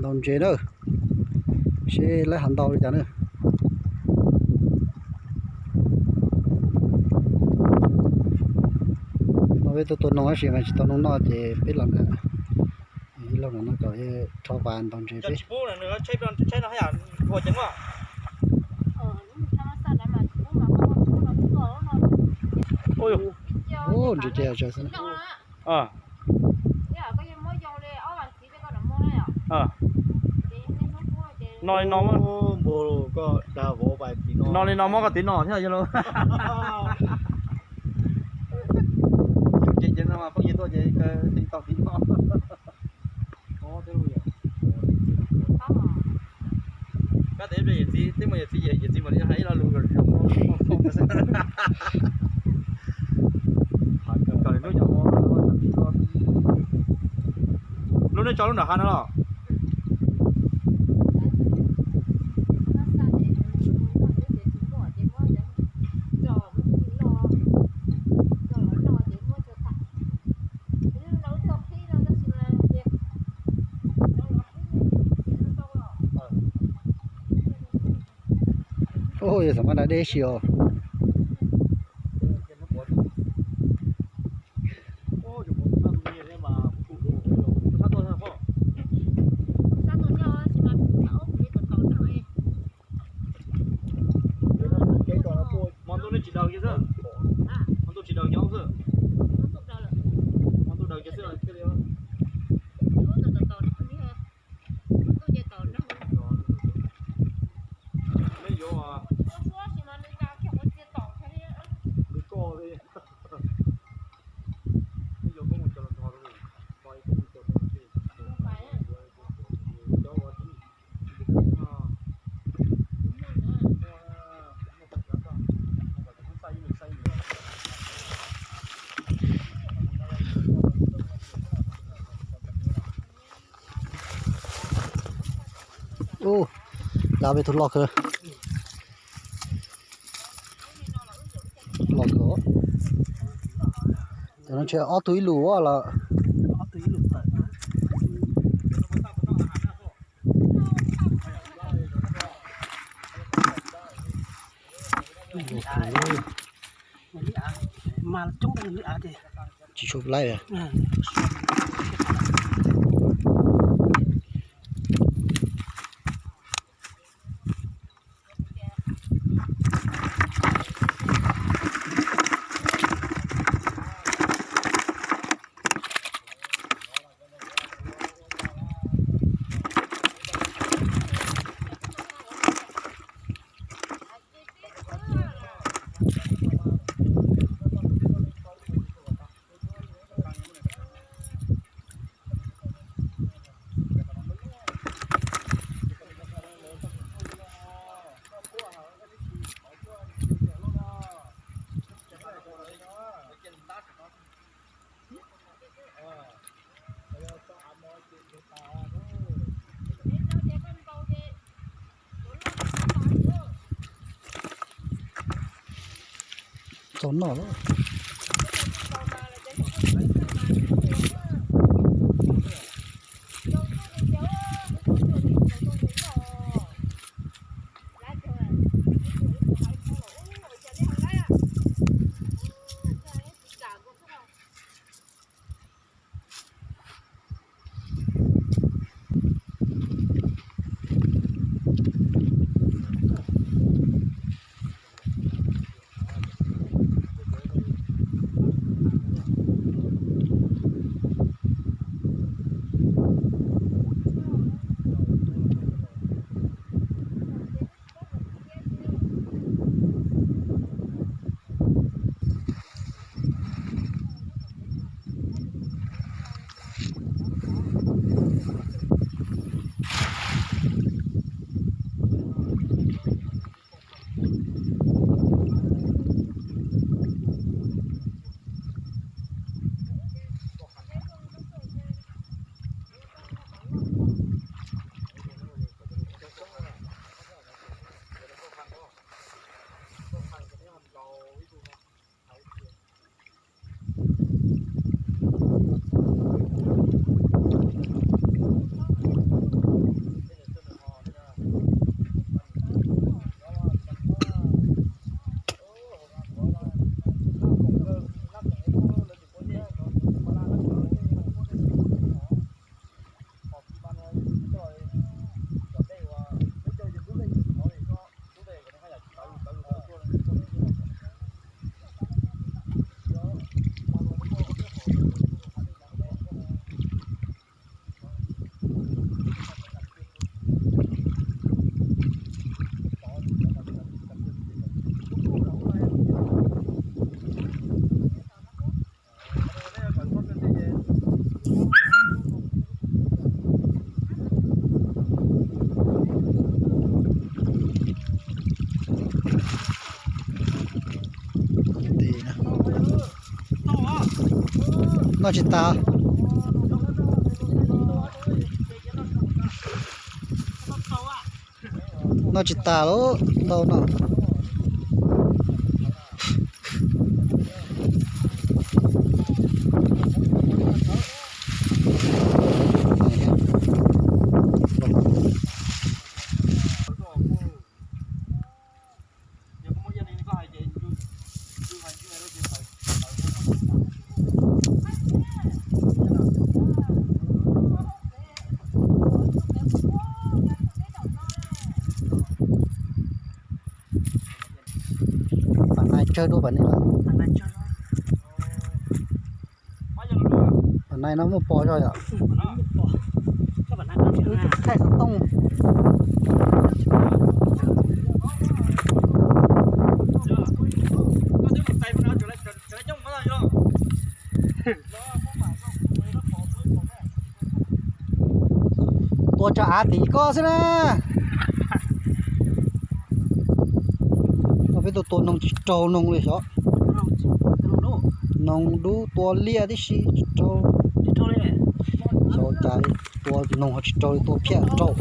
Ntaus ntses na, seb lawv ho ntaus li cas na. No peb tuaj tua noog tab sis mas tsis tau noog noj ces peb los nram ib lub no kom rho vas ntaus ntses peb. Ntses ces tsawg xwb na. No li no, no li no muab koj tiv no thiab yog lauj. Ces no phooj ywg tuaj ces tau tiv no. Kab tes yawm txiv, twb muaj yawm txiv, yawm txiv mam li hais ib lo lus zoo. Lub neb tso lub nram hav no los? Ua yog xam maj da deb si os. Hmo ntuj neb tsis daws kiag xwb. Hmo ntuj tsis daws kiag xwb. Hmo ntuj daws kiag xwb thiaj li. Neb yuav li koj li. Neb yuav koob mus cov los nrog li, nrog ib koob mus cov los nrog li. Cov uas tsis Ub, lawv peb tus loj kawg. Loj kawg. Cov no ntshe ob tug ib lus lawm. Tsis tshua laib. Txog noj lawm. Noj tsis tas. Noj tsis tas lawm, ntau no. Pam nai tsawg dua pam nai lawm. Pam nai no muaj pos zog yom. Thaij xov tooj. Tua tso av tim koj xwb na. Peb tuaj tua noog tsis raug noog li xyov. Noog dub tua liaj tib si tsis raug. Xyov cas tua noog ho tsis raug li, tua phiaj raug.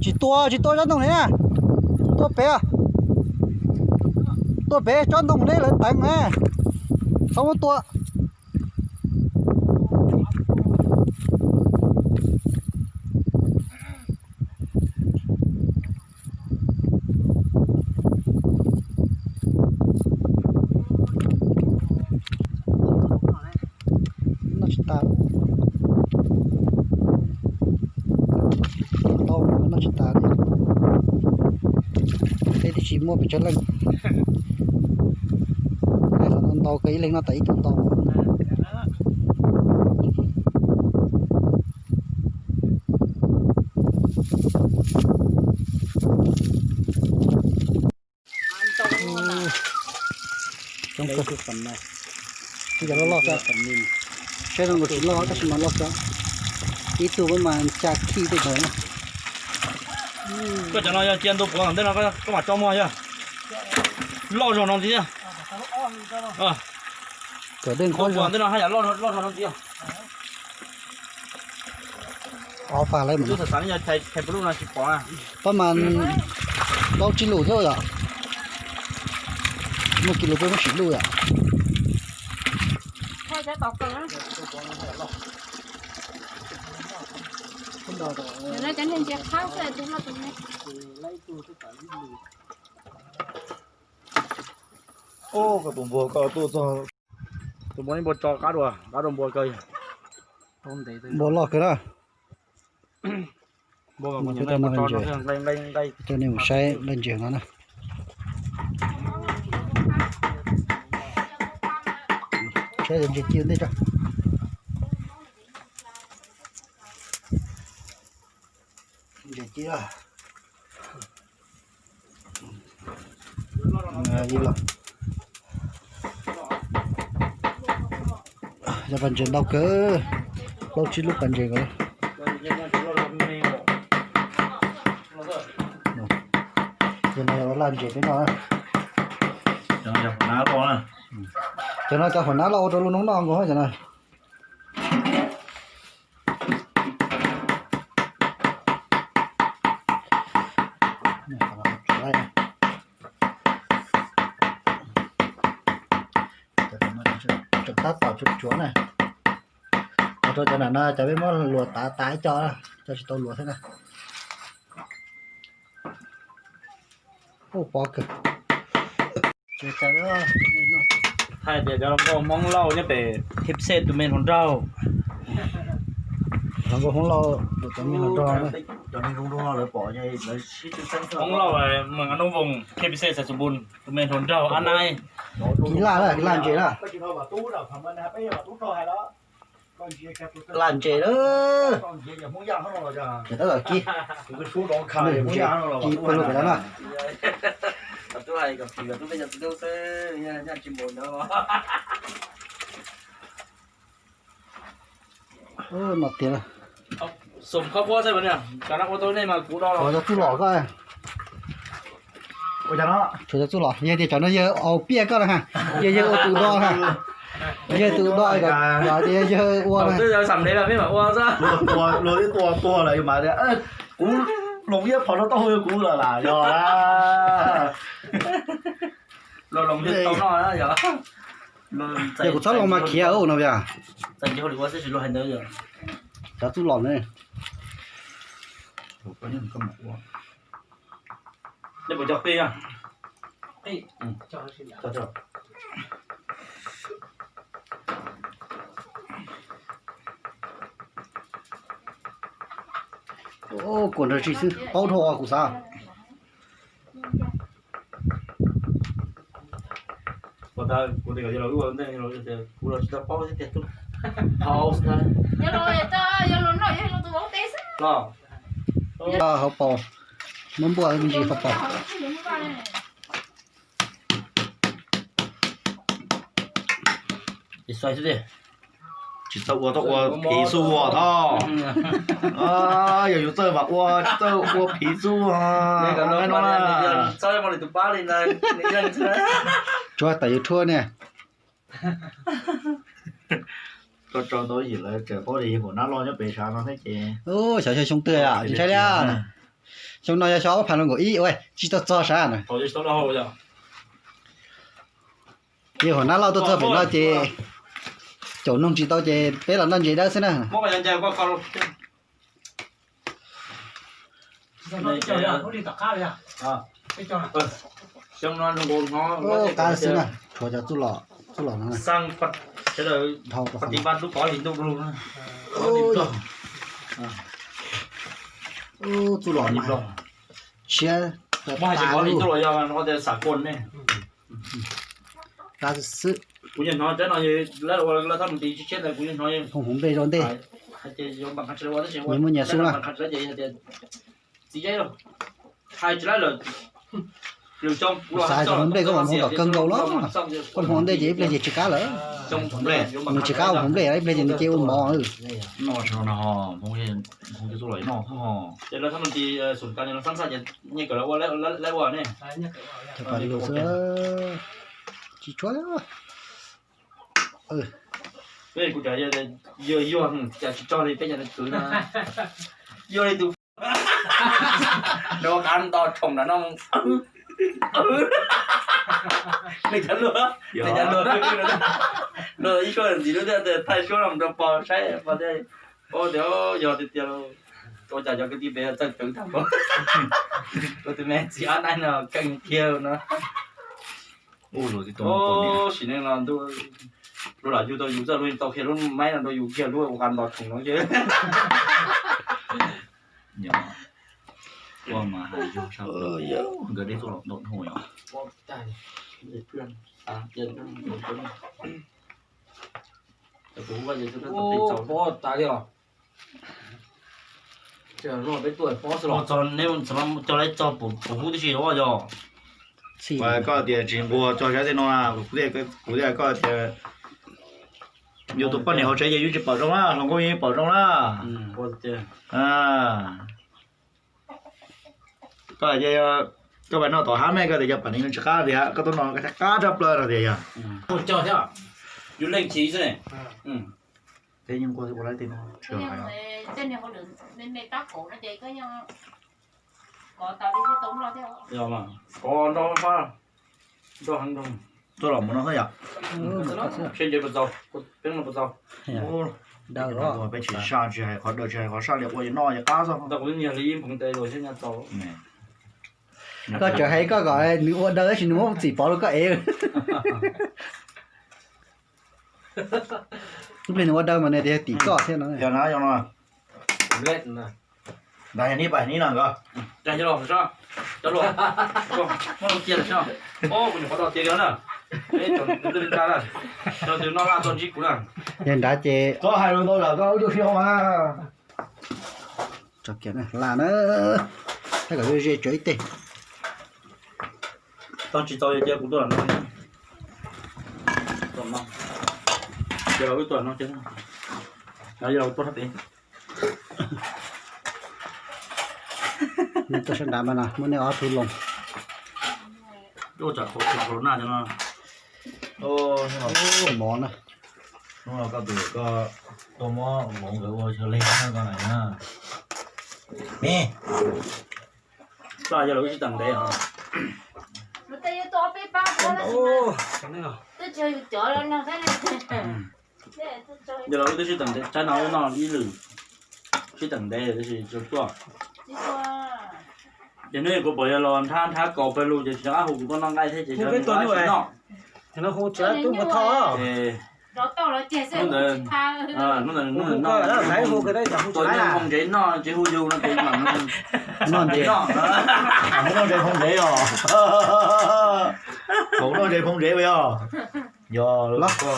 Tsis tua, tsis tua tsob ntoo li na. Tua pem, tua pem tsob ntoo neb lawv teev na. Txhob muab tua. Noj tsis tas. Ntau, noj tsis tas li. Peb twb tsis muaj pes tsawg leej. Qhov no ntau kawg, ib leeg noj tas ib tug ntau. Coob kawg. Twb yog loj loj xwb. Saib zoo nkaus tsis loj tab sis mas loj xwb. Ib tug peb mas tsa khij tej ntawd na. Koj cov no yog cia ntu puav tom ntej no koj mam tso muag yog loj zog no ntxiv. Kom dej nqhuab zog ntej no haj yam loj zog no ntxiv. Ob phav lawm mas. Pab mas plaub tsib lus thiab yom. Muaj kis lus peb muab sim luj yom. Ub, koj tus npua koj tuaj txog, tus npua ib npua tso qab dua, qab dua npua kawg. Npua loj kawg na. Coj nej mus saib laj ntses no na. Saib ntses ci ntej tso. Ntses ci. Yog pas ntses ntau kawg, plaub tsib lub pas ntses ko. Yog no yog laj ntses peb noj. Cov no cov hauv nab loj ua rau lub noob noj nkaus cov no. Tseem tab tom tsuav tsuav na. Ua rau cov nam no cov peb muab luas tav tas ib co, cov tsis tau luas thiab na. Ub, pov kawg. Hais tias cov hluas nkauj Hmoob Lauj nyob pem Khej Pis Xej tus me hluas nraug. Hluas nkauj Hmoob Lauj tus me hluas nraug. Hmoob Lauj, Moos As Nub Voos, Khej Pis Xej Xais Xus Npus, tus me hluas nraug Ab Naib. Kis laj, kis laj ntses na. Laj ntses na. Ces tab tom kis, kis pawg lug pem no na. No tiag. Ua cov txuj lom koj. Ua cov no, tshuav cov txuj lom, yog tias cov no yawg aus piaj koj na, yawg yawg ua tus do na. Yawg tus doj, yog yawg ua na. Twb yog xam dev los peb mam ua xwb. Luag twb tua tuag lawm mas tias, kuv los ib phom rau taub hau yog kuv lawm las, yog. Los los tau noj yog. Ces kuv txhob los mas khiav no yog. Cov txuj lom ne. Kuam nrog tsis xwb, paub dhau kuv xav. Hauv paus, muab npuaj me ntsis hauv paus. Tsis txawj ua tau ua phiv xub ua tho. Yog yus txawj mas ua, tsis txawj ua phiv xub. Tsuav tawm yus tshuaj ne. Tso tso tau yim lawv tseem paub li yus huam nab loj nyob pem sav no thiab ces. Xyov xyoo twg ntshai li. Xyoo no yog xyoo ob phav nees nkaum ib ua tsis tau txog sav na. Yus huam nab loj tuaj txog pem no ces caum noog tsis tau ces peb los noj ntses dawb xwb na. Qab xwb na, tshuav cov txuj lom no. Dhau tau lub qhov li ntuj lug. Txuj lom siab. Qab xwb xwb. Kuv nyiam hnov teb no, lawv ua lawv thaj mus tis tshiab ntawd kuv nyiam hnov. Hoo hauv nplej rau ntej. Nyias muaj nyias xub na. Txiv, hais tsis laib lawm. Xav cov hmoov nplej koj mam hmoov tom kawg nkaus los. Koj hmoov ntej ces ib pliag ces tsis qab lawm. Nws tsis qab hmoov nplej, ib pliag ces nws cia ua mov. Ces lawv thaj mus tis xum kas nyias ua ne. Tsis tshuav. Kuv cas yog yuag cas tsis tso li peb cov kwv na. Yuag li tus Nws ua qab nto tshoom nram no, nws cov luag, nws cov luag, luag ib suab ntxiv lub thiab thaij suab los rau pog saib pog thiaj paub tias yog tiag tiag lauj. Ua cas cov kwv tij pem txawj twv tag npaum. Ua tus me txiv ob naib no keej kiag no. Sim neej no ntuj, luag lam yug tau yus txoj lub tau qhia lub maib no rau yus kiag lub ua qab nto tshoom no ces. Ua mas hais yog sab nkawd dej tuaj los ntau dhau yom. Pab tas li os. Peb tuaj pab xwb los. Cov lawv txog pum hub tib si los yog. Koj tias tsis nquag tso sab tej no, kuv tias koj tias yus tus poj niam hauv tsev ces yus tsis pom zoo na, hluas nkauj yeej pom zoo na. Koj, koj pais noj tom hab me koj tias yog pam neeg tsis qab tias koj tuaj no koj thiaj qab tshaj plaws no tias yog. Yus leej txiv xwb ne. Peb yeej nquag ua lawv tej no. Kov nrog fab, nrog heev nrog. Tuaj los mus no xwb yom. Seb nce puas txaus, peb no puas txaus. Peb tsis saj, tsis hais qhov daws, tsis hais qhov saj li ua li no ces qab xwb. Ntawm kuv nyiag li ib nphoov tes los seb nyob txaus. Koj tseem hais koj kom nws ua daws tab sis nws muab txim pov rau koj ev. Ib pliag nws ua daws mas nws tias yog tim koj thiab no. Yog na, yog no. Ntab yog nib pais nib no nkawd. Cov luag, cov luag, muab loo cia lawm soj. Kuv nyuam qhuav do tiav li na. Cov twg noj laj tuaj ntsib kuv na. Yog nrad ces koj hais lus ntau lawm koj ua tsuj si hauv mas. Tso kiag na, hla na. Thaij kom ze ze tso ib teg. Tau tsis tau yog cia kuv tuaj no. Cia wb tuaj no ces, yog tuaj sab pem. Nej tuaj sab nrad mas no muab nej ob tug loo. Ua tsam qhov na no. Mov na. Hnub no koj tus koj tuaj muab vauv nkawd ua xyaw leej koj na. Me, koj yog lawv wb sib teem ntev os. Yog lawv wb twb sib teem ntev, tsab no wb noj ib lwm, sib teem ntev tab sis tsis tuaj. Ces hnub kuv pom yog los nrhab nrhab kaus pawg lug ces tsis nco qab hu kuv tuaj noj nqaij thiab ces peb tuaj ib sib noj. Hnub ntawd, hnub ntawd, hnub ntawd no, tua nyob hmoo ntsev noj tsis hu yus no ces mam noj ntsev noj. Mus noj ntsev hmoo ntsev os. Mus noj ntsev hmoo ntsev yog. Yog los, los,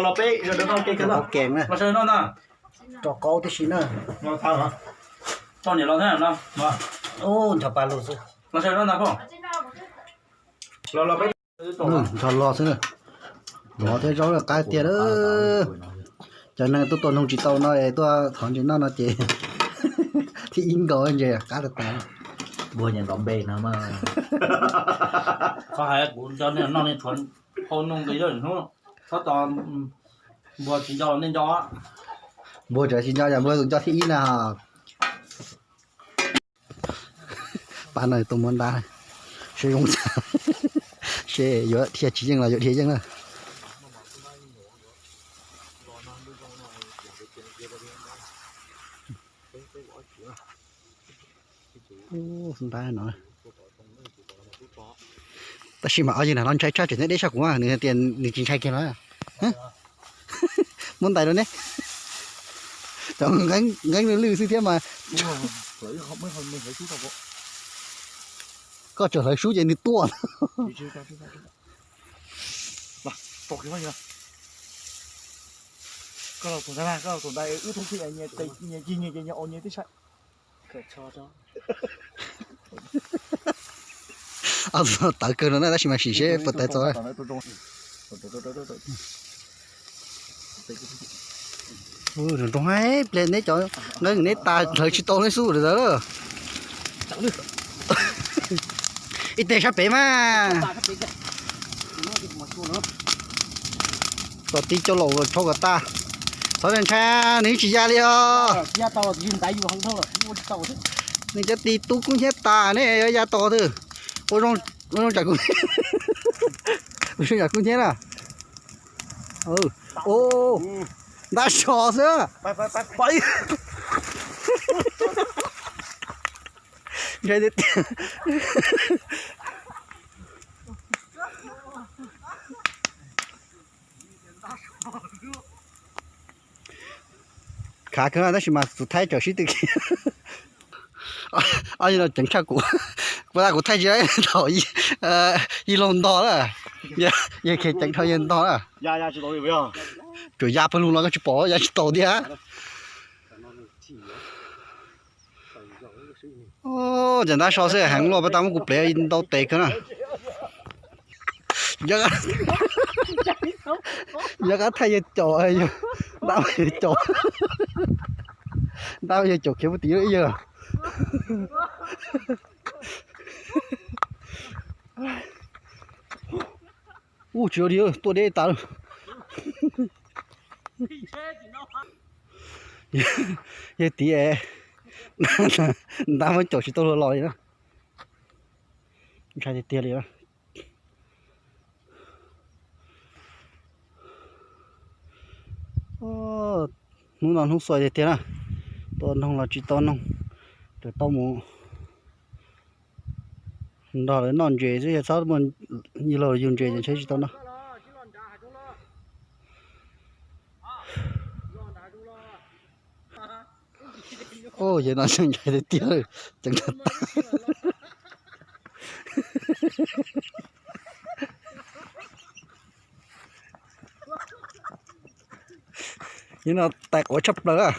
los peb sawv daws noj ke, los sawv daws noj ntag. Rau qaub tib si na. Poj niam los thiab no. Ub, nrog pab lug xwb. Los sawv daws noj ntag pog. Los los peb. Nrog los xwb na. Mov thiab zaub qab tiag. Cov neeg tuaj tua noog tsis tau no es tuaj thov ntses noj no ces thib ib nkaus ntses qab tas tas. Npuag nyias ntaus npe no mas. Qhov hais kuv nco nej noj nej tshuav hau noog nqis lawm hnub, txhob tos npuag tsis nco los nej nco. Npuag tseem tsis nco yog npuag tus nco thib ib na. Pab no tuaj muab ntab seb zoo, seb yuav dhia tsis yeej los yuav dhia yeej na. Ntab no. Tab sis mas ob yawg no ntshai tshaj, tseem deb deb sab kuv mas nws hais tias nws tsis ntshai kiag no. Muab ntais rau ne. Cov nqeeb lwj lwj xwb thiab mas. Koj tseem hlawv sub ces nws tuaj. Tawv kawg no na tab sis mas sim seb puas tawv txaus. Nroo haib pliag neb cov nqeeb neb tas hlawv tsis tau neb xub lawm. Ib teg sab pem mas. Kom tib coj laus los rhaub kom tag. Txhob ntshai, nws tsis ya li os. Nws cov tis tub kub hnyiab tas ne yuav ya tos twg. Ua zoo tsam kub, ua zoo tsam kub hnyiab na. Ntab so xwb. Ntshai tiag tiag. Khav kawg tab sis mas tus thaib tawm sib tw kiag. Ob yawg no ceev tshaj kuv, kuv thaij tsis thaum yij laug ntog lawm, yawg khiav ceev dhau yawg ntog lawm. Tsuas ya pawg lug los koj tsis pom ya tsis taus tiag. Cov ntab so xwb heev luaj, pas tas muab kuv plev ntau tes kawg na. Yog qab thaij yawg caum, ntab yawg caum, ntab yawg caum khiav puag tim ib yawg. Ub, tsis ua li, tuaj deb tas lawm. Yawg tiv es ntab muab caum tsis tau luag los li na. Ntshai tiag tiag li. Hnub no hnub xuav tiag tiag na, tua noog los tsis tau noog, tseem tau mus nrog lawv noj ntses xwb, yog txhob muaj yij laug yug ntses ces ntshe tsis tau noj. Yawg no ntshai tiag tiag, ceev tag tag. Yawg no tais quav tshaj plaws.